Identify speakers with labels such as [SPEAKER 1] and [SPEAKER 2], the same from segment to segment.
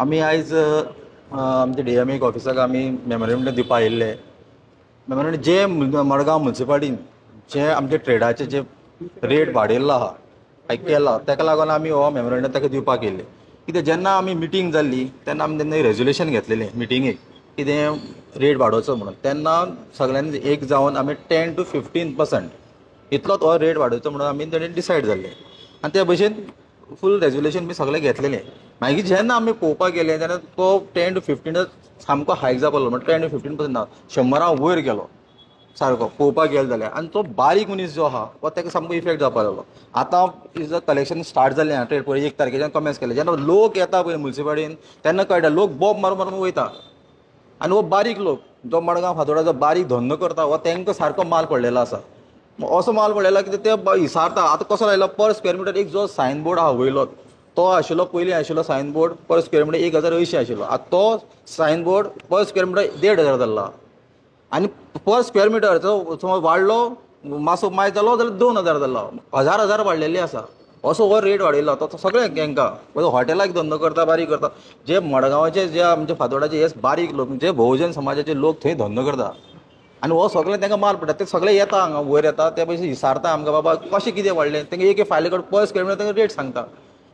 [SPEAKER 1] आमी आयज आमच्या डीएमए ऑफिसाक आमी मेमोरेंडम दिवपा आयिल्ले. मेमोरेंडम जे मडगांव म्युन्सिपाल्टीन जे आमचे ट्रेडाचे जे रेट वाडयल्लो आहा, हायक केला, ताका लागून आमी हो मेमोरेंडम ताका दिवपाक येयल्ले. कित्याक जेन्ना आमी मिटींग जाल्ली तेन्ना आमी तेन्ना रेजोल्युशन घेतलेलें मिटिंगेक कितें रेट वाडोवचो म्हणून, तेन्ना सगळ्यांनी एक जावन आमी 10 to 15% इतलोच हो रेट वाडोवचो म्हणून आमी तेणी डिसायड जाल्ले आनी त्या भशेन फूल रेजोल्युशन बी सगळें घेतलेलें. मागीर जेन्ना आमी पळोवपाक गेले तेन्ना तो 10 to 15 सामको हायक जावपाक लागलो, म्हणटा 10 to 15% ना, 100 वयर गेलो सारको पळोवपाक गेलो जाल्यार. आनी तो बारीक मनीस जो आहा तो ताका सामको इफेक्ट जावपाक लागलो. आतां is collection start जालें आहा ट्रेड पळय 1 तारखेच्यान कमेन्स केलें. जेन्ना लोक येता पळय म्युन्सिपाल्टीन तेन्ना कळटा लोक बोब मारून मारून वयता आनी हो बारीक लोक जो मडगांव फातोर्डा जो बारीक धंदो करता हो तांकां सारको माल पडलेलो आसा. असो माल पडलेलो की ते इसारता. आतां कसो लायलो पर स्क्वेअर मिटर एक जो सायन बोर्ड आहा वयलो तो आशिल्लो पयलीं आशिल्लो sign board per square metre 1080 आशिल्लो, आतां तो sign board per square metre 1500 जाल्लो आनी पर स्क्वेअर मिटर समज वाडलो मातसो मायज जालो जाल्यार 2000 जाल्लो, हजार हजार वाडलेले आसा. असो हो रेट वाडयलो तो सगळे हांकां हॉटेलाक धंदो करता, बारीक करता, जे मडगांवाचे जे आमचे फातोर्डाचे हे बारीक लोक जे भोवजन समाजाचे लोक थंय धंदो करता आनी हो सगळें तांकां माल पडटा. ते सगळे येता हांगा वयर येता ते पयशे इसारता आमकां बाबा कशें कितें वाडलें, तांकां एक फायली कडेन पर स्क्वेअर मिटर तांकां रेट सांगता.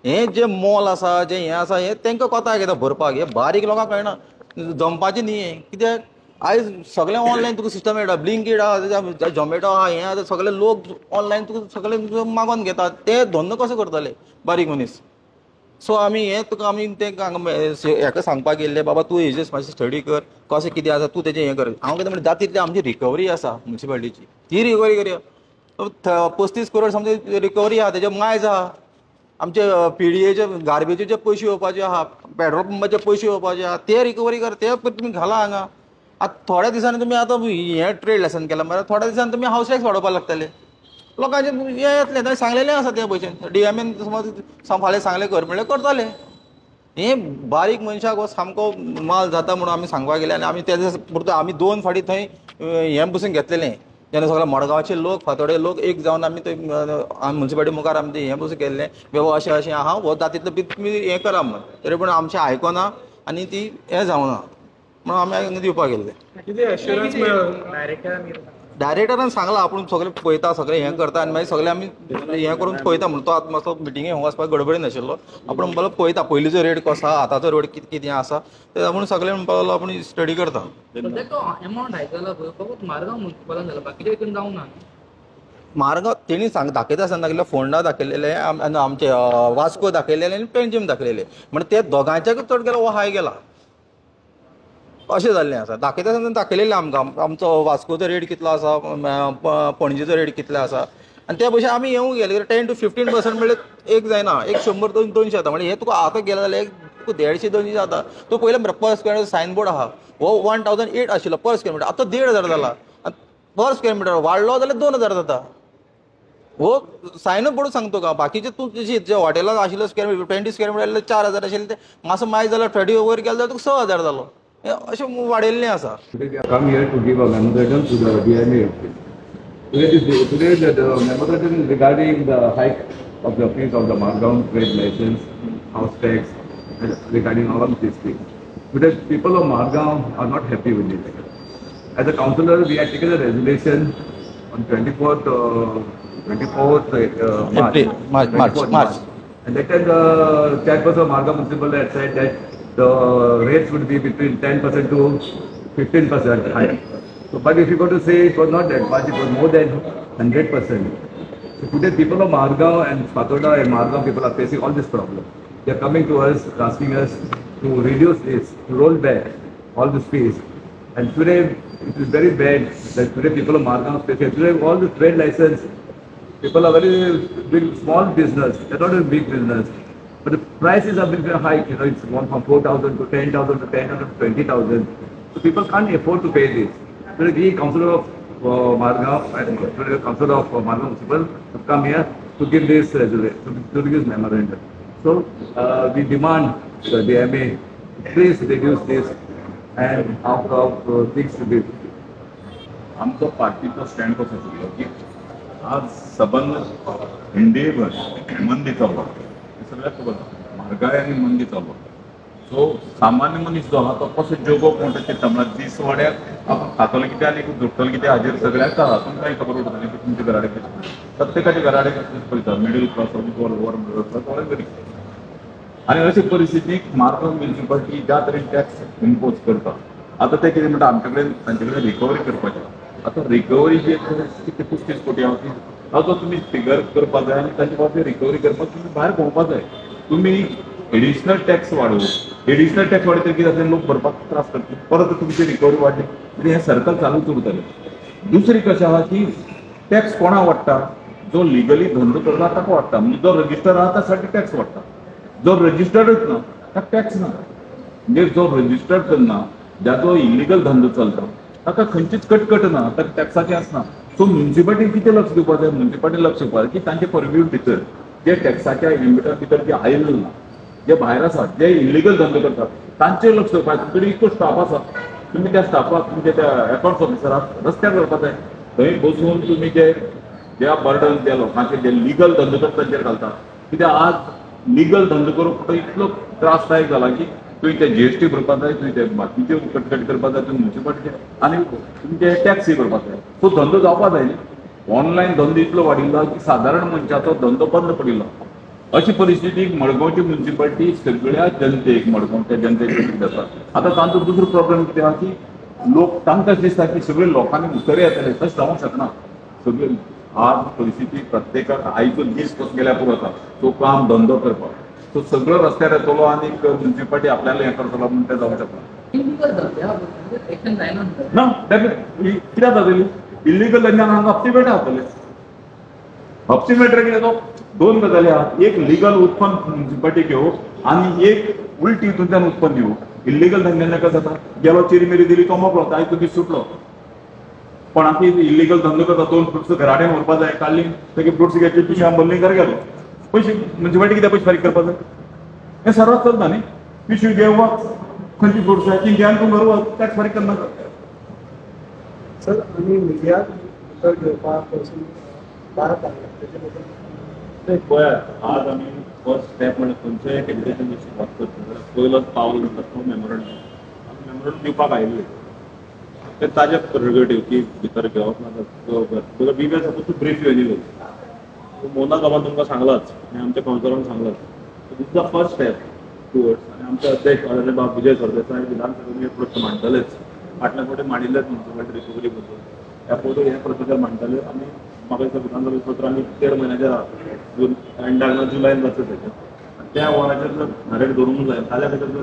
[SPEAKER 1] हें जें मॉल आसा जें हें आसा हें तांकां कोताक येता भरपाक, हें बारीक लोकांक कळना जमपाचें न्ही हें. कित्याक आयज सगळें ऑनलायन तुका सिस्टम मेळटा, ब्लिंकीट आहा, झोमॅटो आहा, हें आहा, सगळे लोक ऑनलायन तुका सगळे मागोवन घेतात, ते धंदो कसो करतले बारीक मनीस. सो आमी हें तुका आमी तें हेका सांगपाक गेल्ले बाबा तूं हेजेर मातशें स्टडी कर कशें कितें आसा तूं तेजें हें कर. हांव कितें म्हणटा जाता तितली आमची रिकवरी आसा म्युन्सिपाल्टीची ती रिकवरी करया. 35 करोड समजा रिकवरी आहा, तेजे मायज आहा, आमचे पीडीएचे गार्बेजीचे पयशे येवपाचे आहा, पेट्रोल पंपाचे पयशे येवपाचे आहा, ते रिकवरी कर, ते तुमी घाला हांगा. आतां थोड्या दिसांनी तुमी आतां हें ट्रेड लायसन केलां मरे, थोड्या दिसांनी तुमी हावस टॅक्स वाडोवपाक लागतले, लोकांचें हें येतलें. ताणें सांगलेलें आसा ते भशेन डीएमएन समज फाल्यां सांगलें कर म्हणल्यार करतले. हें बारीक मनशाक हो सामको माल जाता म्हणून आमी सांगपाक गेले आनी आमी ते पुरतो आमी 2 फावटी थंय हें बसून घेतलेलें. जेन्ना सगळे मडगांवचे लोक फातोडे लोक एक जावन आमी थंय म्युन्सिपाल्टी मुखार आमी हें बसून केल्लें बाबा अशें अशें आहा हो जाता तितलो बी तुमी हें करा म्हणून, तरी पूण आमचें आयकना आनी ती हें जावना म्हणून आमी हांगा दिवपाक गेल्ले. डायरेक्टरान सांगलां आपूण सगळें पळयता सगळें हें करता आनी मागीर सगळें आमी हें करून पळयता म्हणून. तो आतां मातसो मिटिंगे वचपाक गडबडीन आशिल्लो, आपूण म्हणपाक लागलो पळयता पयलींचो रेट कसो आहा आतांचो रेट कितें कितें आसा ते आपूण सगळें म्हणपाक लागलो आपूण स्टडी करता. मारगांव तेणी सांग दाखयता आसतना दाखयलें, फोंडा दाखयलेलें आनी आमचे वास्को दाखयलेलें आनी पेंजीम दाखयलेलें, म्हणजे ते दोगांच्याकूच चड गेलो हो हाय गेला अशें जाल्लें आसा. दाखयता आसतना दाखयलेलें आमकां आमचो वास्कोचो रेट कितलो आसा, पणजेचो रेट कितलो आसा आनी त्या भशेन आमी येवंक गेले 10 to 15% म्हणल्यार एक जायना, एक 100 200 जाता. म्हणजे हें तुका आतां गेलें जाल्यार एक तुका 150 200 जाता. तूं पयलें पर स्क्वेअर सायन बोर्ड आहा हो 1008 आशिल्लो पर स्क्वेअर मिटर, आतां 1500 जाला. पर स्क्वेअर मिटर वाडलो जाल्यार 2000 जाता. हो सायनूच बोर्ड सांगता तुका, बाकीचे तूं जे हॉटेलान आशिल्लो स्क्वेअर मिटर 20 स्क्वेअर मिटर जाल्यार 4000 आशिल्लें, ते मातसो मायज जाल्यार 30 वयर गेलो जाल्यार तुका 6000 जालो, अशें वाडयल्लें आसा.
[SPEAKER 2] Today we have come here to give a memorandum to the DMA. Today the memorandum is regarding the hike of the fees of the Margao trade license, house tax, and regarding all of these things. Today people of Margao are not happy with it. As a councillor, we had taken a resolution on 24th March. And that time the chairperson of Margao Municipal had said that the rates would be between 10% to 15% higher. So, but if you go to say, it was not that much, it was more than 100%. So today people of Margao and Fatorda and Margao people are facing all this problem. They are coming to us, asking us to reduce this, to roll back all this fees. And today it is very bad that today people of Margao facing, today all the trade license, people are very big, small business, they are not a big business. But the prices have been very high, you know, it's gone from 4,000 to 10,000 to 10,000 to 20,000. So people can't afford to pay this. So we, Councillor of Margao and Councillor of Margao Municipal, have come here to give this resolution, to give this memorandum. So we demand the DMA, please reduce this and out of things to be.
[SPEAKER 3] आमचो पार्टीचो stand कसो आशिल्लो की आज सबंद इंडियेभर मंदी चालू आसा, हें सगळ्याक खबर आसा. म्हारगाय आनी मंदी चालू आसा. सो सामान्य मनीस जो आहा तो कसो जगप म्हणटा ते म्हणल्यार दीस वाड्याक आपूण खातलो कितें आनी जोडटलो कितें हाजेर सगळ्याक आहा. तुमकांय खबर उरता न्ही तुमच्या घरा कडेन प्रत्येकाच्या घरा कडेन पळयता middle class lower middle class सगळे गरीब. आनी अशे परिस्थितीक मारगांव म्युनिसिपालिटी ज्या तरेन टॅक्स इम्पोज करता आतां ते कितें म्हणटा आमचे कडेन तांचे कडेन रिकवरी करपाची. आतां रिकवरी जी कितें 35 कोटी आहा ती ताचो तुमी फिगर करपाक जाय आनी ताचे बाबतींत रिकवरी करपाक तुमी भायर भोंवपाक जाय. तुमी एडिशनल टॅक्स वाडोवप, एडिशनल टॅक्स वाडयतकीर कितें जातलें लोक भरपाक त्रास करतले, परत तुमची रिकवरी वाडली म्हणजे हें सर्कल चालूच उरतलें. दुसरी कशें आहा की टॅक्स कोणाक वाडटा, जो लिगली धंदो करता ताका वाडटा, म्हणजे जो रजिस्टर आहा तासाठी टॅक्स वाडटा, जो रजिस्टर्डच ना ताका टॅक्स ना. म्हणजे जो रजिस्टर्ड करना ज्याचो इलिगल धंदो चलता ताका खंयचीच कटकट ना, ताका टॅक्साचें आसना. सो म्युनिसिपालिटी कितें लक्ष दिवपाक जाय, म्युनिसिपालिटी लक्ष दिवपाक जाय की तांचे परव्यू भितर जे टॅक्साच्या लिमिटा भितर जे आयिल्ले ना, जे भायर आसात, जे इलिगल धंदो करतात तांचेर लक्ष दिवपाक जाय. तुमचे इतलो स्टाफ आसा, तुमी त्या स्टाफाक तुमच्या त्या अकाउंट्स ऑफिसराक रस्त्यार व्हरपाक जाय. थंय बसून तुमी जे ज्या बर्डन ज्या लोकांचे जे लिगल धंदो करता तांचेर घालता. कित्याक आज लिगल धंदो करूंक इतलो त्रासदायक जाला की तुवें ते जीएसटी भरपाक जाय, तुवें ते बाकीच्यो कटकट करपाक जाय, तुवें म्युनिसिपालिटीचे आनी तुमचे टॅक्सी भरपाक जाय. सो धंदो जावपाक जाय न्ही. ऑनलायन धंदो इतलो वाडिल्लो की सादारण मनशाचो धंदो बंद पडिल्लो. अशी परिस्थितीक मडगांवची म्युनिसिपालिटी सगळ्या जनतेक मडगांवच्या जनतेक जाता. आतां तांचो दुसरो प्रॉब्लम कितें आहा की लोक तांकां दिसता की सगळे लोकांनी उतर येतले, तशें जावंक शकना. सगळे आज परिस्थिती प्रत्येकाक आयचो दीस कसो गेल्यार पुरो जाता तो काम धंदो करपाक. सो सगळो रस्त्यार येतलो आनी म्युनिसिपालिटी आपल्याला हें करतलो म्हूण तें जावंक शकना ना. डेफिनेटली कित्याक जातली इल्लिगल धंद्यान हांगा हप्ते मेळटा जातले. हप्ते मेळटले कितें तो दोन गजाली आहा, एक लिगल उत्पन्न म्युनिसिपालिटी घेवप आनी एक उलटी हितूंतल्यान उत्पन्न घेवप. इल्लिगल धंद्यान कसं जाता, गेलो चिरीमिरी दिली तो मोकळो, आयचो दीस सुटलो. पण आतां इल्लिगल धंदो करता, 2 फ्रुट्स घरा कडेन व्हरपा जाय, काडली तागे फ्रुट्स घेतली पिशव्यां भरली घरा गेलो, पयशे म्युनिसिपालिटी कित्याक पयशे फारीक करपा जाय? हें सर्वात चलता न्ही. पिशवी घे वच, खंयची फ्रुट्स जाय ती घे आनी तूं घर वच, टॅक्स फारीक करनाका.
[SPEAKER 4] सर आमी मिडियाक भितर घेवपाक भारत ताचे बद्दल
[SPEAKER 3] पळयात. आज आमी फर्स्ट स्टेप म्हणजे खंयचेय एजुकेशन सुरवात करता जाल्यार पयलोच पावल म्हणटा तो मेमोरंडम. आमी मेमोरंडम दिवपाक आयिल्ले ते ताजे प्रेरोगेटीव की भितर घेवप ना. We were suppose to brief you anyway. Mona बाबान तुमकां सांगलाच आनी आमच्या कावन्सिलरान सांगलाच, this is the first step towards. आनी आमचे अध्यक्ष आदरणीय बाब विजय सरदेसाय विधानसभेन हे प्रश्न मांडटलेच, फाटल्या फावटी मांडिल्लेच म्युनिसिपालिटी रिकवरी बद्दल ह्या पयलीं हे प्रश्न मांडटले. आनी म्हाका दिसता विधानसभे सत्र आनी 1.5 म्हयन्याचेर आहा, एंडाक ना जुलयान जातलें तेजें. त्या वराचेर जर डायरेक्ट धरूंक जाय जाल्यार भितर जर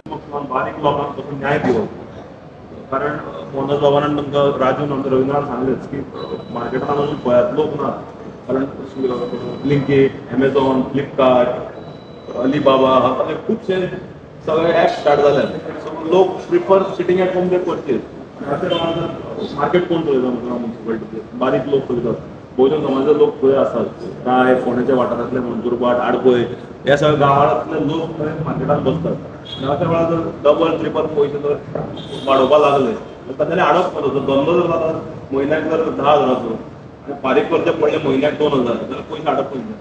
[SPEAKER 3] बारीक लोकांक कसो न्याय दिवप, कारण मोहन बाबान तुमकां राजून आमच्या रविंद्रान सांगलेच की मार्केटान अजून पळयात लोक ना, कारण ब्लिंकीट, एमेझॉन, फ्लिपकार्ट, अलीबाबा अशे खुबशे सगळे ऍप स्टार्ट जाल्यात. सो लोक prefer sitting at home they purchase. अशें प्रमाणे मार्केट कोण चलयता म्युनिसिपालिटीचे बारीक लोक चलयतात, बहुजन समाजाचे लोक खंय आसात, काय फोंड्याच्या वाठारांतले मंजूरभाट, आडपय ह्या सगळ्या गांवांतले लोक थंय मार्केटान बसतात. आनी अशा वेळार जर डबल ट्रिपल पयशे जर वाडोवपाक लागले जाल्यार तांच्यांनी हाडप करता. धंदो जर जाता म्हयन्याक जर 10,000 आनी फारीक करचे पडले म्हयन्याक 2,000 जाल्यार पयशे हाडप खंयचे.